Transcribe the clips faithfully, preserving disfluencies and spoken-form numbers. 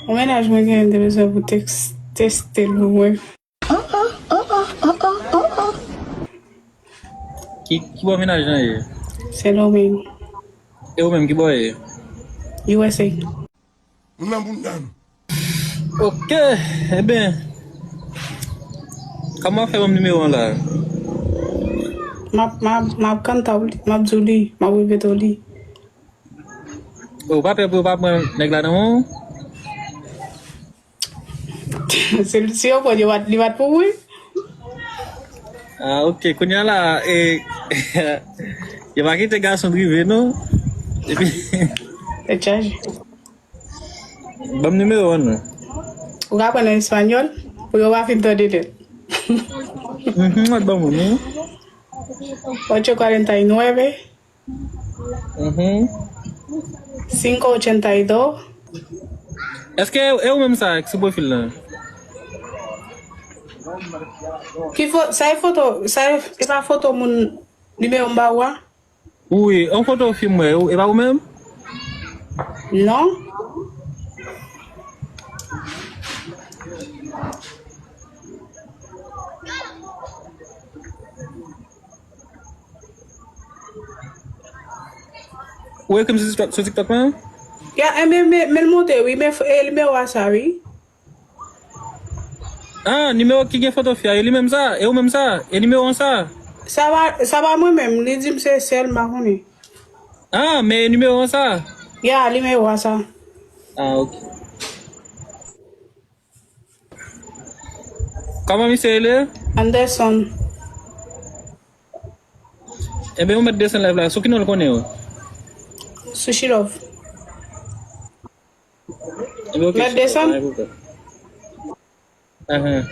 Yon mennaj mwen genyen, m te bezwen pou tèks-, teste l pou mwen. Ki, ki bò mennaj lan ye? Sendomeng. E ou menm, ki bò w ye? U S A. Moun nan bounda m. Ok, eben. Kòman w fè ban m nimewo an la? M ap, m ap, m ap kanta w li, m ap di w li, m ap repete w li. Ou pa pè pou yo pa pran nèg la nan men w? Si, si yo pran, yo pa t, li pa t pou mwen. Ah, ok. Kounye a la, e, yo pa kite gason drive, non. Epi, tèt chaje. Ban m nimewo w non. Ou ka pran nan espanyòl, pou yo pa fin tande nèt. Mhm, mwen ban moun, wi. Ocho cuarenta y nueve. Mhm. Cinco ochenta y dos. Èske e ou menm sa ki sou pwofil lan? Ki fo-, sa e foto, sa e, e pa foto moun nimewo m ba ou a? Wi, yon foto fi m wè, e pa ou menm? Non. Ou ekri m sou TikTok, sou TikTok lan? Ya, e, men, men, men l monte, wi, men f-, e nimewo a sa, wi. Ah, nimewo ki gen foto fi a, e li menm sa? E ou menm sa? E nimewo an sa? Sa pa, sa pa mwen menm, li di m se sè l, m pa konnen. Ah, men e nimewo an sa? Ya, nimewo a sa. Ah, ok. Kòman misye rele? Anderson. Ebyen, ou mèt desann live la. Sou ki non l konnen ou? Sushi Love. Ebyen, ok, mèt desann? Ahan.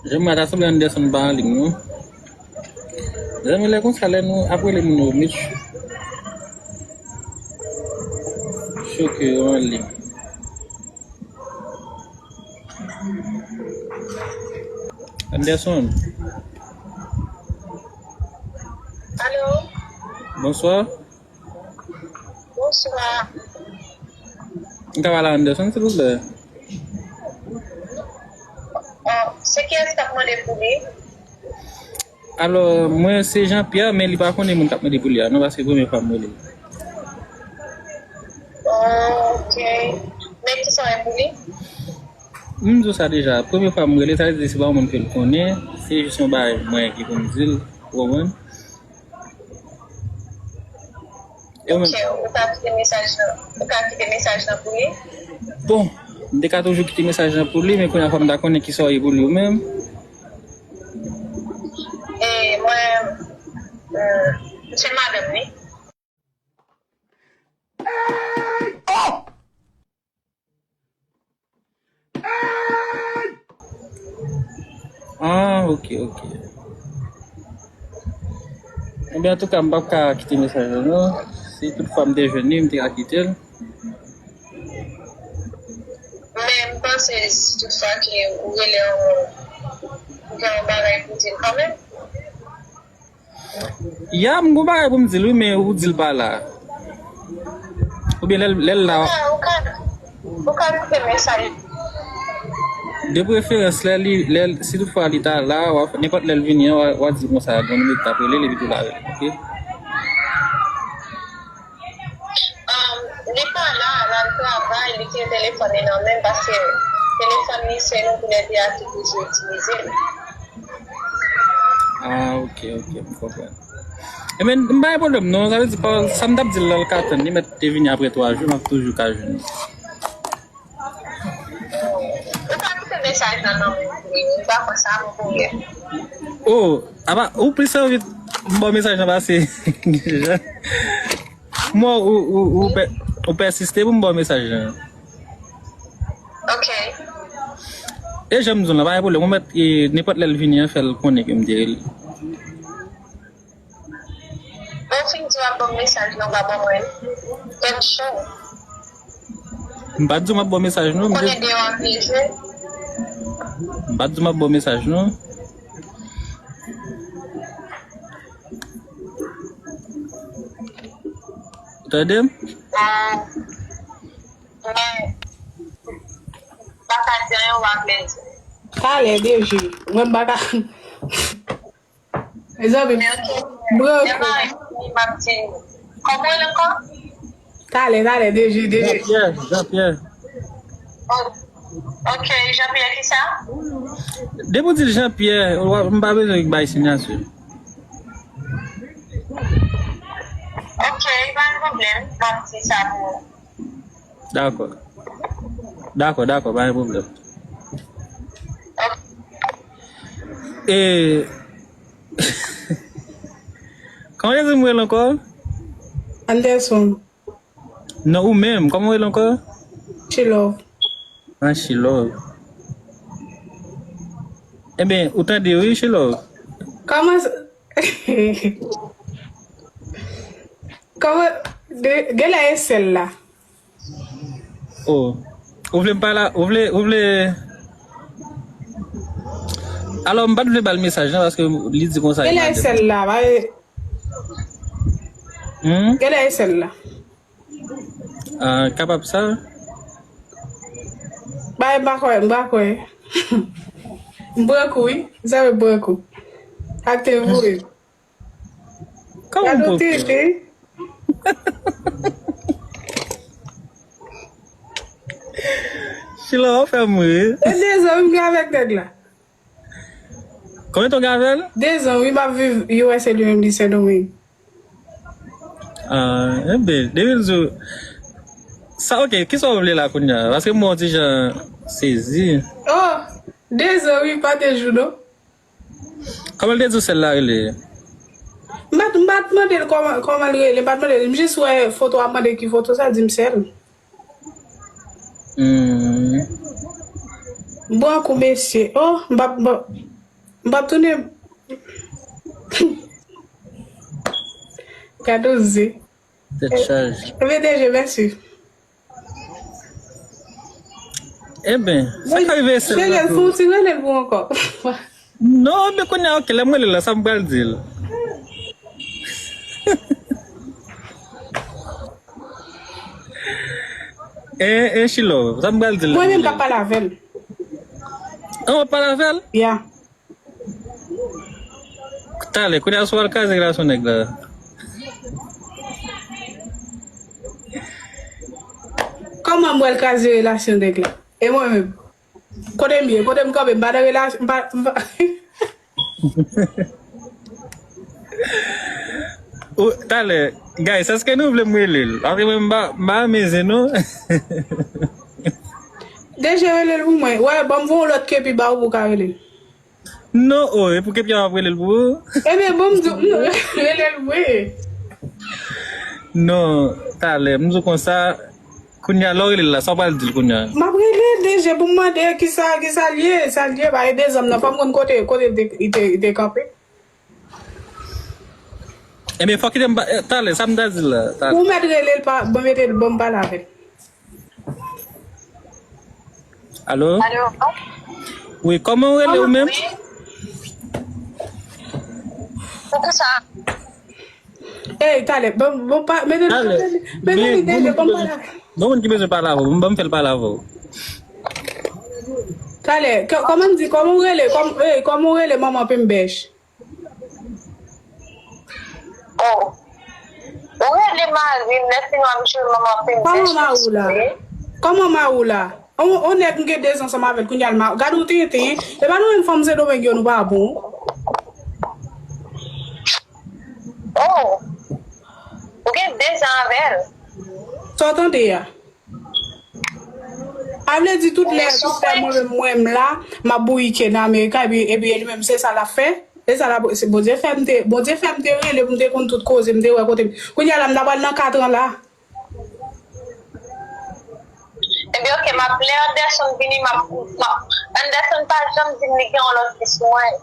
Jan m ta sanble Anderson pa anliy non. Zanmi, lè konsa, lè nou ap rele moun yo, met choke yo anliy. Anderson. Alo? Bonswa. Bonswa. M ka pale a Anderson, silvouplè? Oh, se kiyès k ap mande pou li? Alò, mwen se Jean Pierre, men li pa konnen moun k ap mande pou li a, non, paske premye fwa m rele. Oh, ok. Men kisa w gen pou li? M di w sa deja, premye fwa m rele, sa vle di se pa yon moun ke l konnen, se jis yon bagay mwen ki pou m di l, ou konprann? E ou menm? Ok, ou ka kite mesaj nan, ou ka kite mesaj nan pou li? Bon, m te ka toujou kite mesaj nan pou li, men kounye a fò m ta konnen kisa w ye pou li ou menm. E mwen, euh, m se madanm li. Ah, ok, ok. Ebyen, antouka, m p ap ka kite mesaj la, non. Si toutfwa m te jwenn li, m te ka kite l. Men m panse, si toutfwa ke ou rele yon moun, ou gen yon bagay pou di l kanmenm. Ya, m gon bagay pou m di l, wi, men ou di l pa la. Oubyen lè l, lè l la. Ou ka, ou ka, ou ka kite mesaj. De preferans, lè li, lè l, si toutfwa li ta la, w a, nenpòt lè l vini an, w a, w a di l konsa, gon minit l ap rele l, epi tou l a rele, ok? Um, li pa la, l al travay, li kite telefòn li nan men l, paske telefòn li se nou tou lè de a ki toujou itilize l. Ah, ok, ok, m konprann. Ebyen, m pa gen pwoblèm non, sa vle di, pa, sa m t ap di l la, l ka tann, li mèt te vini apre twa jou, m ap toujou ka jwenn li. Ou pa kite mesaj nan non m, wi, m pa konn sa m pou ye. Oh, apa, ou plis anvi m ba w mesaj nan pase. Mwen, ou, ou, ou, pè-, ou pèsiste pou m ba w mesaj nan. E jan m di w lan, pa gen pwoblèm. Ou mèt, e, nenpòt lè l vini an, fè l konnen ke m te rele. Bon, fin di w ap ban m mesaj, non, pa ban mwen. Tèt cho. M pa t di w m ap ban w mesaj, non. M konnen deyò ap vle jwe. M pa t di w m ap ban w mesaj, non. Ou tande m? Ah. Men, m pa ka di anyen, w ap plede. Talè, deje. Mwen, m pa ka. Mezanmi, men ok. Bro, men mari m ap di, kòman w rele ankò? Talè, talè, deje, deje. Jean-Pierre, Jean-Pierre. Oh, ok, Jean-Pierre ki sa? Depi w di l Jean-Pierre, w ap, m pa bezwen bay siyati. Ok, pa gen pwoblèm, m ap di sa pou ou. Dakò. Dakò, dakò, pa gen pwoblèm. E, kòman w di m rele ankò? Anderson. Non, ou menm, kòman w rele ankò? Chilove. Ah, Chilove. Ebyen, ou tande wi, Chilove. Kòman sa? Kòman, de, de la e sèl la? Oh. Ou vle m pale, ou vle, ou vle. Alò, m pa t vle ba l mesaj lan, paske li di konsa. Genlè e sèl la, ba e. Hmm? Genlè e sèl la. Ah, kapab sa? Ba e, m pa kwè, m pa kwè. M pran kou, wi. Sa vle pran kou. Ak te voye. Kòman pou tete? Chilove, w fè m ri. E dezan, m gen avèk nèg la. Konbyen tan w gen avè l? Dezan, wi, m ap viv U S A, li menm li Sendomeng. Ah, enben, depi l di w sa, ok, kisa w vle la kounye a? Paske m wè w ti jan sezi. Oh, dezan, wi, pa de jou, non. Kòman l te di w sèl la rele? M pa t, m pa t mande l kòman, kòman l rele, m pa t mande l. M jis wè foto a, m mande ki foto, sa l di m sèl. Hmm. M pran kou mesye. Oh, m p ap, m p ap, m p ap tounen. Gade w zen. Tèt chaje. Enben, deje, mèsi. Enben, sa ka rive sèl la tou. Rele l pou w ti rele l pou w ankò. Non, men kounye a, ok, lè m rele l la, sa m pral di l? Eh, eh, Chilove, sa m pral di l? Mwen menm k ap pale avè l. Ah, w ap pale avè l? Ya. Talè, kounye a sou al kraze relasyon nèg la. Kòman mwen al kraze relasyon nèg la? E mwen menm? Kote m ye? Kote m kanpe? M pa nan relasyon, m pa, m pa. Ou, talè, guys, èske nou vle m rele l? Apre mwen, m pa, m pa renmen zen, non. Deje rele l pou mwen. Wè, ban m voye yon lòt kepi ba ou pou w ka rele l. Non, oh, e pou kepi a m ap rele l pou ou? Ebyen, bon, m di w, m rele l vre. Non, talè, m di w konsa, kounye a, lè w rele l la, sa w pral di l kounye a? M ap rele l deje pou m mande kisa, kisa l ye, sa l ye, pa e dezan m nan, fò m konn kote, kote l te, li te, li te kanpe. Ebyen, fò kite m pa, eh, talè, sa m ta di l la, talè. Ou mèt rele l, pa, bon, mete l, bon, m pale avè l. Alo? Alo? Wi, kòman w rele ou menm? Wi. Poukisa? Ey, talè, bon, bon, pa, mete, talè, mete li deje, bon, pale. Gen moun ki bezwen pale avè w, ban m fè l pale avè w. Talè, kò-, kòman m di, kòman w rele, kòm, ey, kòman w rele manman Pimbèch? Oh. Ou rele mari m, lè fini w ap jwe manman Pimbèch. Kòman mari w la? Kòman mari w la? On, on nèg m gen dezan ansanm avè l, kounye a l ma-, gade w tenten, e pa nou menm fanm Sendomeng yo nou pa bon. Oh. Ou gen dezan avè l? Sa w tande a? A vle di tout lè, tout lè mwen menm, mwen menm la, m ap bouyike nan Amerika, epi, epi li menm se sa l ap fè. E sa l ap, se Bondye fè m te, Bondye fè m te rele pou m te konn tout koze, m te wè kote m. Kounye a la, m ta pral nan katran la. Ebyen, ok, M ap, lè Anderson vini, m ap, m ap, Anderson pa janm di m li gen yon lòt fi sou mwen.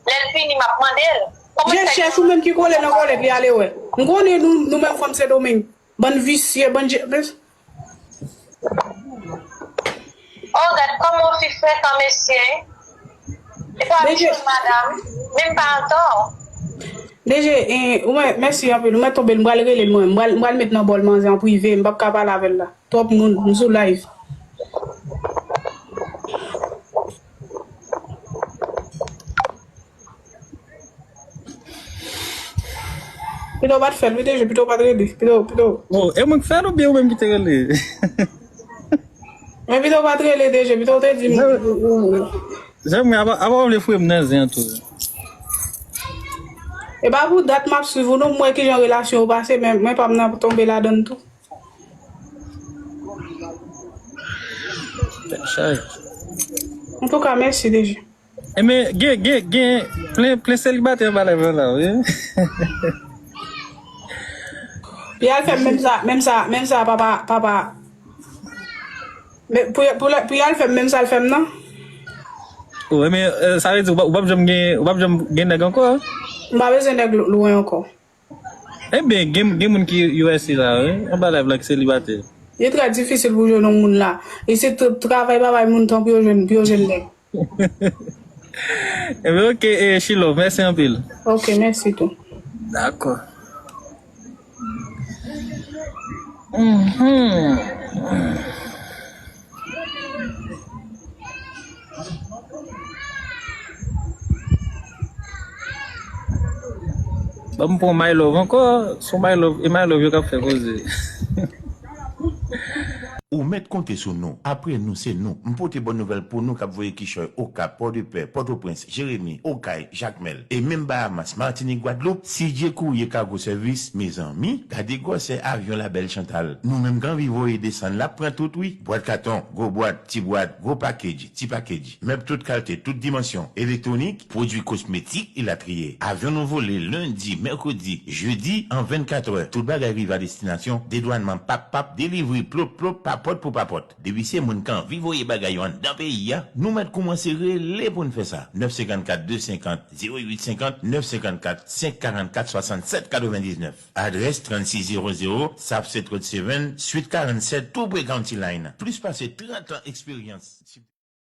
Lè l vini, m ap mande l. Kòman Jè sa chèch ou menm ki kole nan kòlèt li ale wè. M konnen nou, nou menm fanm Sendomeng. Bann visye, bann je. Oh, gad kòman yon fi frekan, mesye. E pa Deje. Misye, madanm, men m pa antò. Deje, eh, ou mè, mèsi anpil. Ou mè tonbe, m pral rele l mwen. M pral, m pral met nan bòl manzè an prive. M p ap ka pale avè l la. Twòp moun, m sou live. Pito w pa t fè l, wi, Deje, pito w pa t rele. Pito, pito. Oh, e mwen k fè l oubyen ou menm ki te rele? Men pito w pa t rele, Deje, pito w te di m. Jan mwen, apa, apa w vle fouye m nan zen an tou? E pa pou dat m ap swiv ou non, m wè kijan relasyon yo pase, men mwen pa m nan tonbe ladann tou. Tèt chaje. Antouka, mèsi, Deje. Enben, gen, gen, gen plen, plen selibatè anba live la, wi. Pou y al fè m menm sa, menm sa, menm sa, papa, papa. Men, pou, pou, pou y al fè m menm sa l fè m nan. Oh, enben, eh, sa vle di, ou p ap, ou p ap janm gen, ou p ap janm gen nèg ankò? M pa bezwen nèg lo-, lwen ankò. Enben, gen, gen moun ki U S A la, wi. Anba live la ki selibatè. Li trè difisil pou jwenn yon moun la. E se t-, travay pa bay moun tan pou yo jwenn, pou yo jwenn nèg. Enben, ok, eh, Chilo, mèsi anpil. Ok, mèsi tou. Dakò. Mhm. Ban m pran My Love ankò. Sou My Love, e My Love yo k ap fè koze. Ou mèt konte sou nou. Apre nou, se nou. M pote bòn nouvèl pou nou k ap voye kichòy Okap, Pòdepè, Pòtoprens, Jeremi, Okay, Jakmèl, e menm Bahamas, Matinik, Gwadloup. C J Courrier Cargo Service, mezanmi, gade gwòsè avyon La Belle Chantal. Nou menm k anvi voye desann, l ap pran tout, wi. Bwat katon, gwo bwat, ti bwat, gwo package, ti package. Mèb tout kalte, tout dimansyon, elektwonik, pwodui kosmetik, elatriye. Avyon nou vole lendi, mèkredi, jedi, an vennkatrè. Tout bagay rive a destinasyon, dedwannman, pap, pap, delivri, plop, plop, papòt pou papòt. Depi se moun k anvi voye bagay yo anndan peyi a, nou mèt koumanse rele pou n fè sa. Nèf senkannkat de senkant zewo uit senkant, nèf senkannkat senk karannkat swasannsèt katrevendiznèf. Adrès trannsis zewo zewo South State Road seven, Suite karannsèt, tou pre County Line. Plis pase trant an eksperyans.